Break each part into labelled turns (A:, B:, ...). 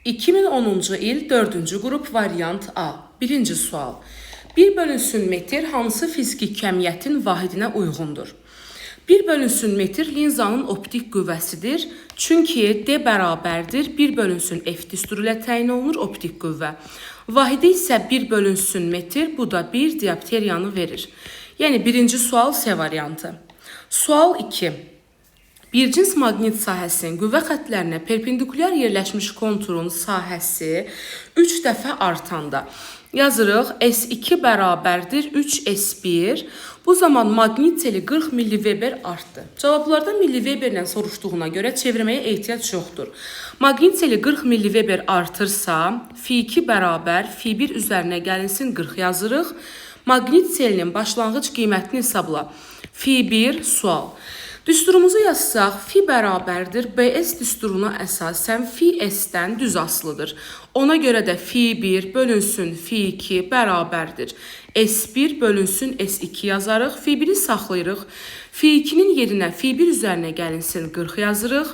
A: 2010-cu il 4-cü qrup variant A. Birinci sual. 1 bölünsün metr hansı fiziki kəmiyyətin vahidinə uyğundur? 1 bölünsün metr linzanın optik qüvvəsidir. Çünki D bərabərdir 1 bölünsün F düsturu ilə təyin olunur optik qüvvə. Vahidi isə 1 bölünsün metr, bu da 1 diopteriyanı verir. Yəni birinci sual C variantı. Sual 2. Bir cins maqnit sahəsinin qüvvə xəttlərinə perpendikulyar yerləşmiş konturun sahəsi 3 dəfə artanda yazırıq S2 bərabərdir 3S1. Bu zaman maqnit teli 40 milliweber artdı. Cavablarda milliweberlə soruşduğuna görə çevirməyə ehtiyac yoxdur. Maqnit teli 40 milliweber artırsa, Fi2 bərabər Fi1 üzərinə gəlinsin 40 yazırıq. Maqnit telinin başlanğıc qiymətini hesabla. Fi1 sual. Düsturumuzu yazsaq, fi bərabərdir BS düsturuna əsasən fi S-dən düz asılıdır. Ona görə də fi 1 bölünsün fi 2 bərabərdir. S1 bölünsün S2 yazarıq. Fi 1-i saxlayırıq. Fi 2-nin yerinə fi 1 üzərinə gəlinsin 40 yazırıq.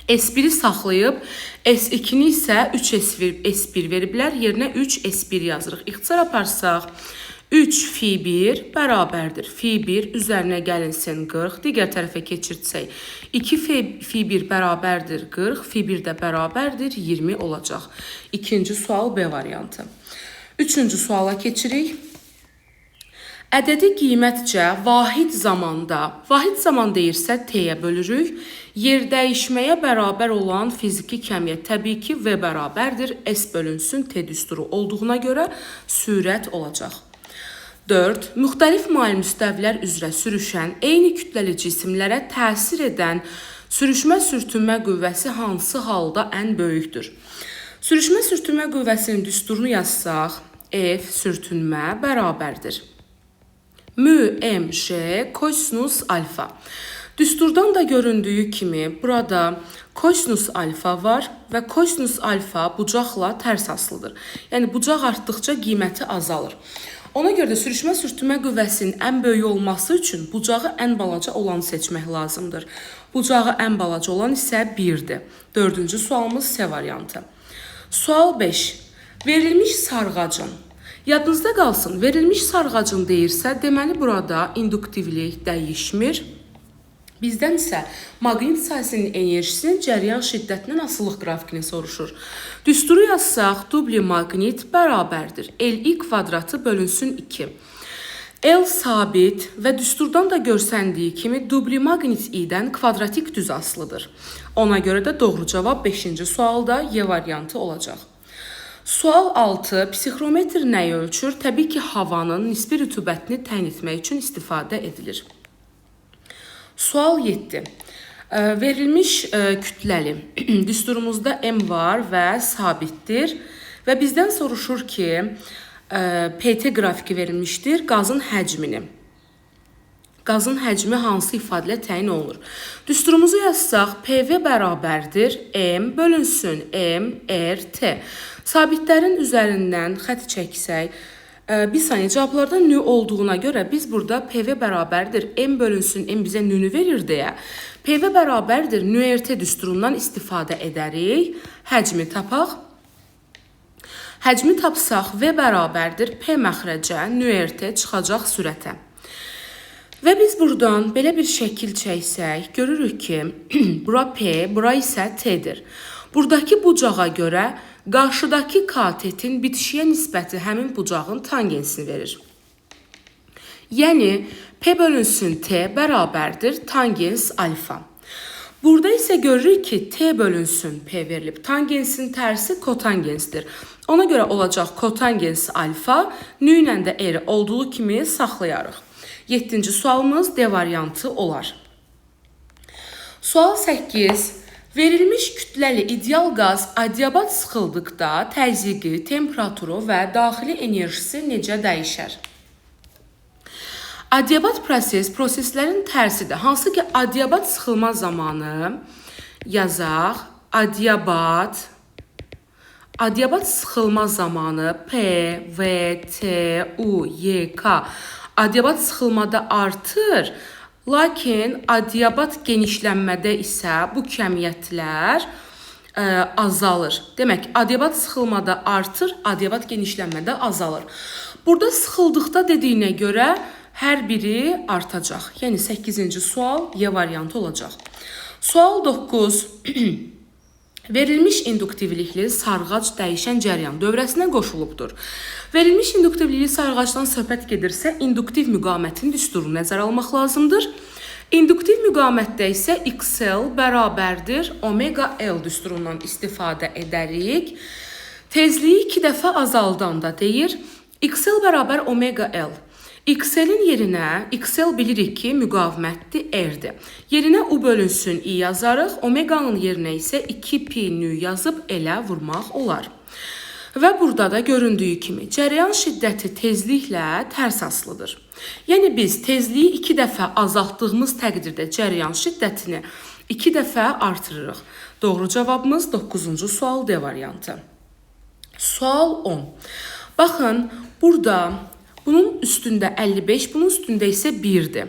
A: S1-i saxlayıb S2-ni isə 3S1 veriblər, yerinə 3S1 yazırıq. İxtisar aparsaq 3 fi 1 bərabərdir. Fi 1 üzərinə gəlinsin 40. Digər tərəfə keçirtsək 2 fi 1 bərabərdir 40. Fi 1 də bərabərdir 20 olacaq. İkinci sual B variantı. Üçüncü suala keçirik. Ədədi qiymətcə vahid zamanda, vahid zaman deyirsə T-yə bölürük. Yer dəyişməyə bərabər olan fiziki kəmiyyət təbii ki V bərabərdir. S bölünsün T düsturu olduğuna görə sürət olacaq. 4. Müxtəlif mail müstəvilər üzrə sürüşən eyni kütləli cisimlərə təsir edən sürüşmə-sürtünmə qüvvəsi hansı halda ən böyükdür? Sürüşmə-sürtünmə qüvvəsinin düsturunu yazsaq, F sürtünmə bərabərdir. Mü m j kosinus alfa. Düsturdan da göründüyü kimi burada kosinus alfa var və kosinus alfa bucaqla tərs asılıdır. Yəni bucaq artdıqca qiyməti azalır. Ona görə də sürüşmə-sürtünmə qüvvəsinin ən böyük olması üçün bucağı ən balaca olanı seçmək lazımdır. Bucağı ən balaca olan isə 1-dir. Dördüncü sualımız C variantı. Sual 5. Verilmiş sarğacın. Yadınızda qalsın, verilmiş sarğacın deyirsə, deməli burada induktivlik dəyişmir. Bizdən isə maqnit sahəsinin enerjisinin cəryan şiddətindən asılılıq qrafikini soruşur. Düsturu yazsaq, dubli maqnit bərabərdir. LI kvadratı bölünsün 2. L sabit və düsturdan da görsəndiyi kimi dubli maqnit I-dən kvadratik düz asılıdır. Ona görə də doğru cavab 5-ci sualda Y variantı olacaq. Sual 6. Psixrometr nəyi ölçür? Təbii ki, havanın nisbi rütubətini təyin etmək üçün istifadə edilir. Sual 7. Verilmiş kütləli düsturumuzda M var və sabitdir və bizdən soruşur ki, PT qrafiki verilmişdir, qazın həcmini. Qazın həcmi hansı ifadə ilə təyin olunur? Düsturumuzu yazsaq, PV bərabərdir M bölünsün M R T. Sabitlərin üzərindən xətt çəksək, bir saniyə, cavablarda nü olduğuna görə biz burada PV bərabərdir M bölünsün M bizə nünü verir deyə PV bərabərdir nü RT düsturundan istifadə edərik. Həcmi tapaq. Həcmi tapsaq V bərabərdir P məxrəcə nü RT çıxacaq sürətə. Və biz buradan belə bir şəkil çəksək, görürük ki, bura P, bura isə T-dir. Buradakı bucağa görə qarşıdakı katetin bitişiyə nisbəti həmin bucağın tangensini verir. Yəni, P bölünsün T bərabərdir tangens alfa. Burada isə görürük ki, T bölünsün P verilib. Tangensin tərsi kotangensdir. Ona görə olacaq kotangens alfa, nü ilə də R olduğu kimi saxlayarıq. 7-ci sualımız D variantı olar. Sual 8. Verilmiş kütləli ideal qaz adiabat sıxıldıqda təzyiqi, temperaturu və daxili enerjisi necə dəyişər? Adiabat proses proseslərin tərsidir. Hansı ki, adiabat sıxılma zamanı yazaq, adiabat sıxılma zamanı P, V, T, U, Y, K adiabat sıxılmada artır. Lakin adiabat genişlənmədə isə bu kəmiyyətlər Azalır. Demək, adiabat sıxılmada artır, adiabat genişlənmədə azalır. Burada sıxıldıqda dediyinə görə hər biri artacaq. Yəni 8-ci sual Y variantı olacaq. Sual 9. Verilmiş induktivlikli sarğac dəyişən cəryan dövrəsinə qoşulubdur. Verilmiş induktivlikli sarğacdan söhbət gedirsə, induktiv müqavimətin düsturunu nəzərə almaq lazımdır. İnduktiv müqavimətdə isə XL bərabərdir omega L düsturundan istifadə edərik. Tezliyi 2 dəfə azaldanda deyir, XL bərabər omega L. XL-in yerinə, XL bilirik ki, müqavimətdir, R-dir. Yerinə U bölünsün I yazarıq, omeganın yerinə isə 2 pi nü yazıb elə vurmaq olar. Və burada da göründüyü kimi cərəyan şiddəti tezliklə tərs asılıdır. Yəni biz tezliyi 2 dəfə azaltdığımız təqdirdə cərəyan şiddətini 2 dəfə artırırıq. Doğru cavabımız 9-cu sual D variantı. Sual 10. Baxın, burada bunun üstündə 55, bunun üstündə isə 1-dir.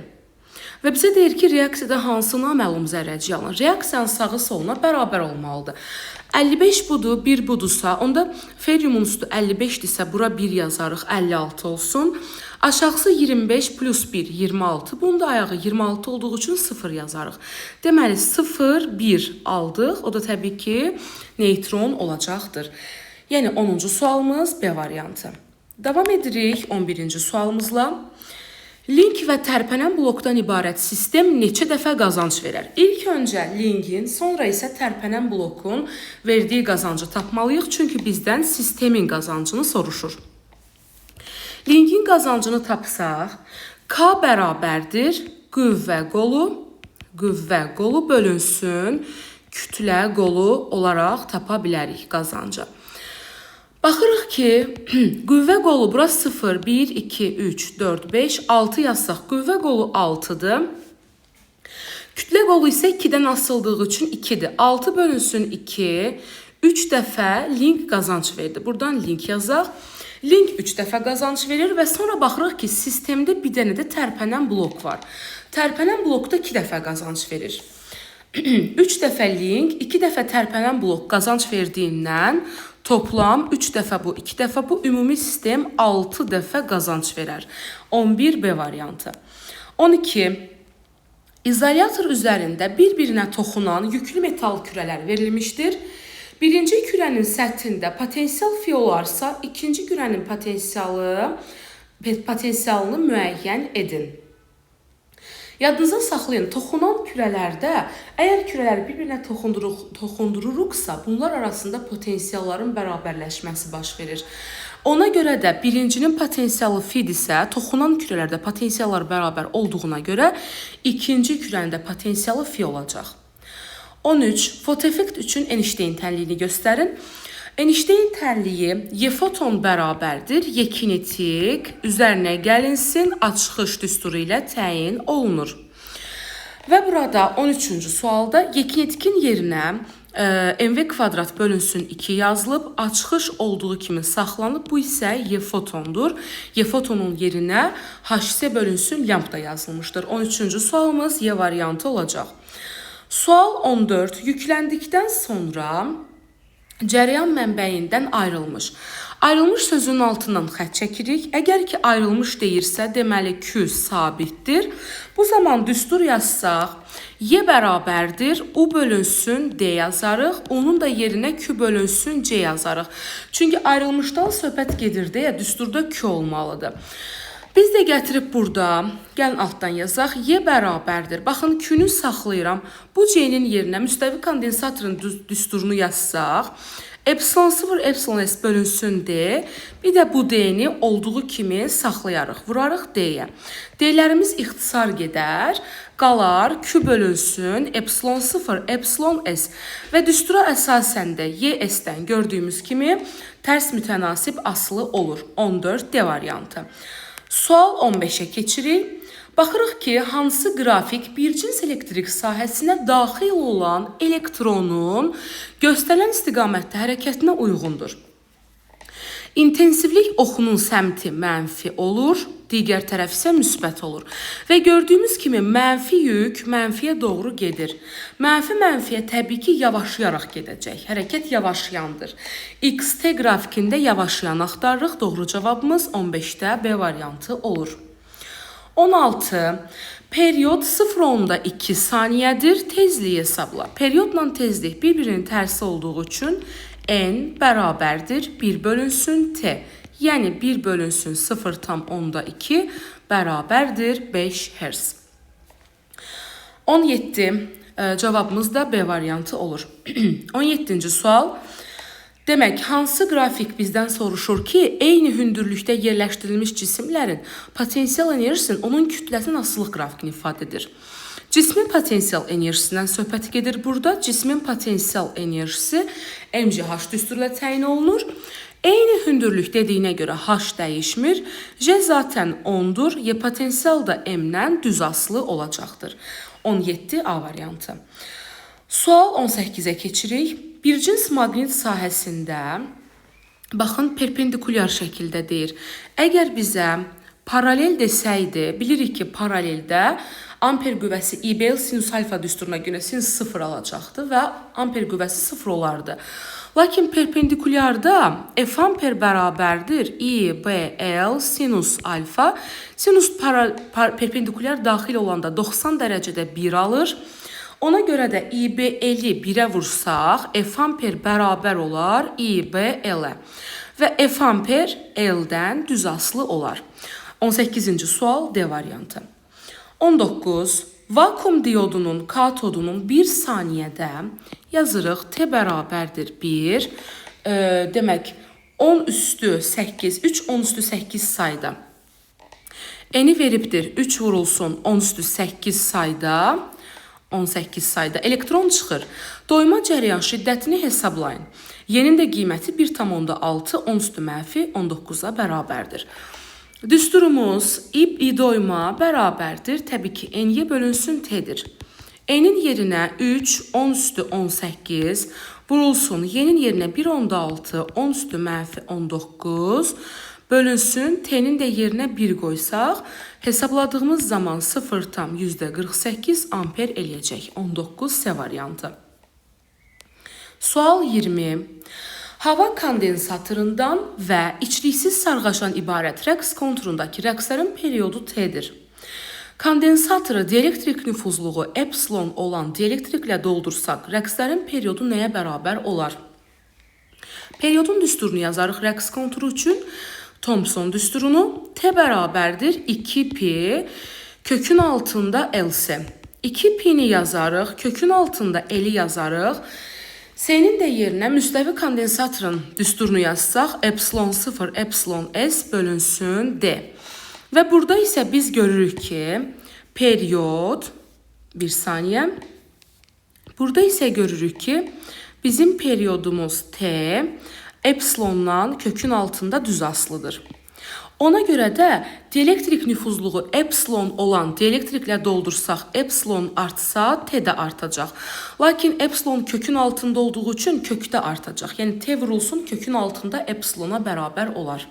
A: Və bizə deyir ki, reaksiyada hansı naməlum zərrəcik alınır? Reaksiyanın sağı soluna bərabər olmalıdır. 55 budur, 1 budursa, onda feriumun üstü 55-dirsə, bura 1 yazarıq, 56 olsun. Aşağısı 25 plus 1, 26. Bunun da ayağı 26 olduğu üçün 0 yazarıq. Deməli, 0, 1 aldıq. O da təbii ki, neytron olacaqdır. Yəni, 10-cu sualımız B variantı. Davam edirik 11-ci sualımızla. Link və tərpənən blokdan ibarət sistem neçə dəfə qazanc verər? İlk öncə linkin, sonra isə tərpənən blokun verdiyi qazancı tapmalıyıq. Çünki bizdən sistemin qazancını soruşur. Linkin qazancını tapsaq, K bərabərdir qüvvə qolu bölünsün kütlə qolu olaraq tapa bilərik qazancı. Baxırıq ki, qüvvə qolu bura 0, 1, 2, 3, 4, 5, 6 yazsaq, qüvvə qolu 6-dır. Kütlə qolu isə 2-dən asıldığı üçün 2-dir. 6 bölünsün 2, 3 dəfə link qazanc verdi. Buradan link yazaq. Link 3 dəfə qazanc verir və sonra baxırıq ki, sistemdə bir dənə də tərpənən blok var. Tərpənən blokda 2 dəfə qazanc verir. 3 dəfə link, 2 dəfə tərpənən blok qazanc verdiyindən toplam 3 dəfə bu, 2 dəfə bu, ümumi sistem 6 dəfə qazanc verər. 11 B variantı. 12. İzolyator üzərində bir-birinə toxunan yüklü metal kürələr verilmişdir. Birinci kürənin səthində potensial fi olarsa, ikinci kürənin potensialını müəyyən edin. Yadınıza saxlayın, toxunan kürələrdə, əgər kürələri bir-birinə toxundururuqsa, bunlar arasında potensialların bərabərləşməsi baş verir. Ona görə də birincinin potensialı fi-dirsə, toxunan kürələrdə potensiallar bərabər olduğuna görə ikinci kürənin də potensialı fi olacaq. 13. Fotoeffekt üçün Einstein tənliyini göstərin. Einstein tənliyi Y foton bərabərdir, Y kinetik üzərinə gəlinsin, açxış düsturu ilə təyin olunur. Və burada 13-cü sualda Y kinetikin yerinə mv kvadrat bölünsün 2 yazılıb, açxış olduğu kimi saxlanıb, bu isə Y fotondur. Y fotonun yerinə Hc bölünsün lambda yazılmışdır. 13-cü sualımız Y variantı olacaq. Sual 14. Yükləndikdən sonra cərəyan mənbəyindən ayrılmış. Ayrılmış sözünün altından xətt çəkirik. Əgər ki ayrılmış deyirsə, deməli Q sabitdir. Bu zaman düstur yazsaq, Y bərabərdir, U bölünsün D yazarıq. Onun da yerinə Q bölünsün C yazarıq. Çünki ayrılmışdan söhbət gedir deyə düsturda Q olmalıdır. Biz də gətirib burada, gəlin altdan yazaq, Y bərabərdir. Baxın, Q-nü saxlayıram. Bu C-nin yerinə müstəvi kondensatorun düsturunu yazsaq, epsilon 0, epsilon S bölünsün D. Bir də bu D-ni olduğu kimi saxlayarıq, vurarıq D-yə. D-lərimiz ixtisar gedər, qalar Q bölünsün epsilon 0, epsilon S. Və düstura əsasən də Y-S-dən gördüyümüz kimi tərs mütənasib asılı olur. 14 D variantı. Sual 15-ə keçirik. Baxırıq ki, hansı qrafik bir cins elektrik sahəsinə daxil olan elektronun göstərilən istiqamətdə hərəkətinə uyğundur. İntensivlik oxunun səmti mənfi olur, digər tərəf isə müsbət olur. Və gördüyümüz kimi mənfi yük mənfiyə doğru gedir. Mənfi mənfiyə təbii ki, yavaşlayaraq gedəcək. Hərəkət yavaşlayandır. XT qrafikində yavaşlayan axtarırıq. Doğru cavabımız 15-də B variantı olur. 16. Period 0,2 saniyədir. Tezliyi hesabla. Periodla tezlik bir-birinin tərsi olduğu üçün N bərabərdir 1 bölünsün T. Yəni 1 bölünsün 0,2 bərabərdir 5 Hz. 17. Cavabımız da B variantı olur. 17. Sual. Demək, hansı qrafik bizdən soruşur ki, eyni hündürlükdə yerləşdirilmiş cisimlərin potensial enerjisinin onun kütləsinin asılılıq qrafikini ifadə edir? Cismin potensial enerjisindən söhbət gedir burada. Cismin potensial enerjisi mgh düsturla təyin olunur. Eyni hündürlük dediyinə görə h dəyişmir. J zaten 10-dur. Y potensial da m-dən düz asılı olacaqdır. 17 A variantı. Sual 18-ə keçirik. Bir cins maqnit sahəsində, baxın, perpendikulyar şəkildə deyir. Əgər bizə paralel desəydi, bilirik ki, paraleldə amper qüvvəsi IBL sinus alfa düsturuna görə sinus 0 alacaqdı və amper qüvvəsi 0 olardı. Lakin perpendikulyarda F amper bərabərdir IBL sinus alfa. Sinus perpendikulyar daxil olanda 90 dərəcədə 1 alır. Ona görə də IBL-i 1-ə vursaq, F amper bərabər olar IBL-ə. Və F amper L-dən düz asılı olar. 18-ci sual D variantı. 19. Vakuum diodunun katodunun 1 saniyədə yazırıq T bərabərdir 1. Demək 10 üstü 8, 3 10 üstü 8 sayda. N-i veribdir 3 vurulsun 10 üstü 8 sayda. 18 sayda elektron çıxır. Doyma cərəyan şiddətini hesablayın. Y-nin də qiyməti 1,6 10 üstü mənfi 19-a bərabərdir. Düsturumuz I doyma bərabərdir. Təbii ki, NY bölünsün T-dir. N-in yerinə 3, 10 üstü 18 vurulsun. Y-nin yerinə 1,6, 10 üstü mənfi 19 bölünsün. T-nin də yerinə 1 qoysaq, hesabladığımız zaman 0,48 amper eləyəcək. 19 C variantı. Sual 20. Hava kondensatorundan və içliksiz sarğaçdan ibarət rəqs konturundakı rəqslərin periodu T-dir. Kondensatoru dielektrik nüfuzluğu epsilon olan dielektriklə doldursaq, rəqslərin periodu nəyə bərabər olar? Periodun düsturunu yazarıq rəqs konturu üçün. Thomson düsturunu T bərabərdir 2pi kökün altında LC. 2 pini yazarıq, kökün altında L-i yazarıq. S-nin də yerinə müstəvi kondensatorun düsturunu yazsaq, epsilon 0, epsilon S bölünsün D. Və burada isə biz görürük ki, period, bir saniyə, burada isə görürük ki, bizim periodumuz T, epsilondan kökün altında düz asılıdır. Ona görə də dielektrik nüfuzluğu epsilon olan dielektriklə doldursaq, epsilon artsa, T də artacaq. Lakin epsilon kökün altında olduğu üçün kökdə artacaq. Yəni T vurulsun kökün altında epsilona bərabər olar.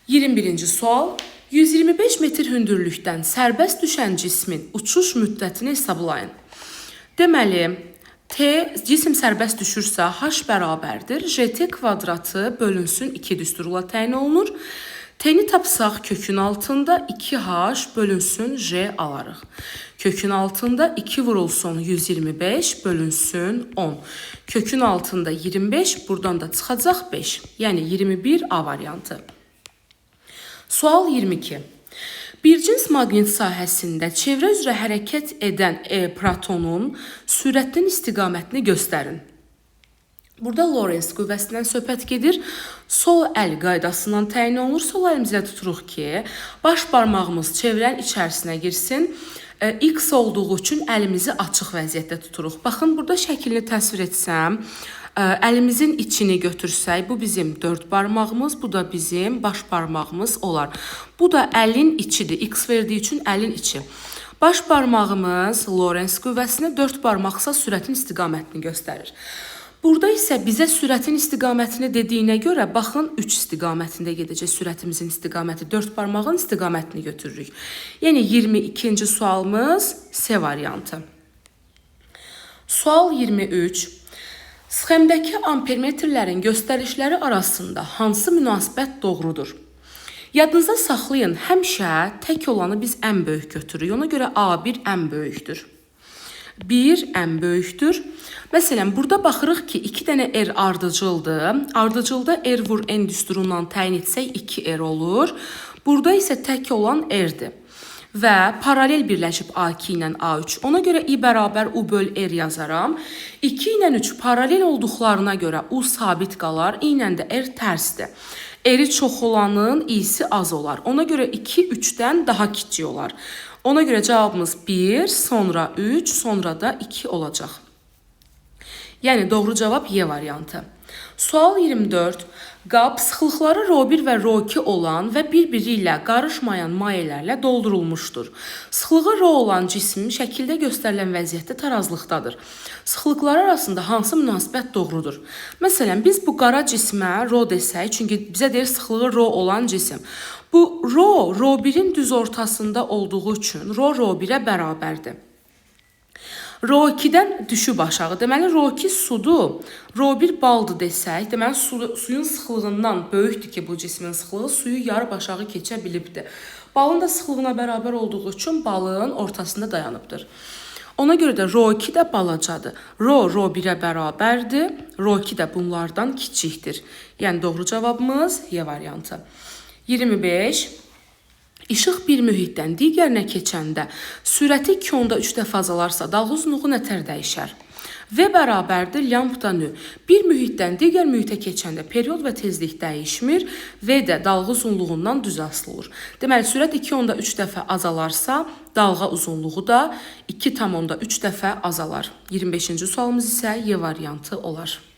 A: 21-ci sual. 125 metr hündürlükdən sərbəst düşən cismin uçuş müddətini hesablayın. Deməli, T cisim sərbəst düşürsə h bərabərdir JT kvadratı bölünsün 2 düsturla təyin olunur. T-ni tapsaq kökün altında 2h bölünsün J alarıq. Kökün altında 2 vurulsun 125 bölünsün 10. Kökün altında 25, buradan da çıxacaq 5. Yəni 21 A variantı. Sual 22. Bir cins maqnit sahəsində çevrə üzrə hərəkət edən protonun sürətinin istiqamətini göstərin. Burada Lorentz qüvvəsindən söhbət gedir. Sol əl qaydasından təyin olunur. Sol əlimizlə tuturuq ki, baş barmağımız çevrənin içərisinə girsin. X olduğu üçün əlimizi açıq vəziyyətdə tuturuq. Baxın, burada şəklini təsvir etsəm, əlimizin içini götürsək, bu bizim 4 barmağımız, bu da bizim baş barmağımız olar. Bu da əlin içidir. X verdiyi üçün əlin içi. Baş barmağımız Lorentz qüvvəsini, 4 barmaqsa sürətin istiqamətini göstərir. Burada isə bizə sürətin istiqamətini dediyinə görə baxın 3 istiqamətində gedəcək sürətimizin istiqaməti 4 barmağın istiqamətini götürürük. Yəni 22-ci sualımız C variantı. Sual 23. Sxemdəki ampermetrlərin göstərişləri arasında hansı münasibət doğrudur? Yadınızda saxlayın, həmişə tək olanı biz ən böyük götürürük. Ona görə A1 ən böyükdür. 1 ən böyükdür. Məsələn, burada baxırıq ki, 2 dənə R ardıcıldır. Ardıcılda R vur N düsturundan təyin etsək 2R olur. Burada isə tək olan R-dir. Və paralel birləşib A2 ilə A3. Ona görə I bərabər U böl R yazaram. 2 ilə 3 paralel olduqlarına görə U sabit qalar, I ilə də R tərsdir. R-i çox olanın I-si az olar. Ona görə 2 3-dən daha kiçik olar. Ona görə cavabımız 1, sonra 3, sonra da 2 olacaq. Yəni doğru cavab Y variantı. Sual 24. Qab sıxlıqları ρ1 və ρ2 olan və bir-biri ilə qarışmayan mayelərlə doldurulmuşdur. Sıxlığı ρ olan cisim şəkildə göstərilən vəziyyətdə tarazlıqdadır. Sıxlıqları arasında hansı münasibət doğrudur? Məsələn, biz bu qara cismə ρ desək, çünki bizə deyir sıxlığı ρ olan cisim. Bu ρ, ρ1-in düz ortasında olduğu üçün ρ, ρ1-ə bərabərdir. Ρ2-dən düşüb aşağı. Deməli, ρ2 sudur, ρ1 baldır desək, deməli, suyun sıxlığından böyükdür ki, bu cismin sıxlığı suyu yarıb aşağı keçə bilibdir. Balın da sıxlığına bərabər olduğu üçün balın ortasında dayanıbdır. Ona görə də ρ2 də balacadır. R, ρ1-ə bərabərdir. ρ2 də bunlardan kiçikdir. Yəni, doğru cavabımız Y variantı. 25. İşıq bir mühitdən digərinə keçəndə sürəti 2,3 dəfə azalarsa, dalğa uzunluğu nətər dəyişər? V bərabərdir lambda nü. Bir mühitdən digər mühitə keçəndə period və tezlik dəyişmir. V də dalğa uzunluğundan düz asılı olur. Deməli, sürət 2,3 dəfə azalarsa, dalğa uzunluğu da 2,3 dəfə azalar. 25-ci sualımız isə Y variantı olar.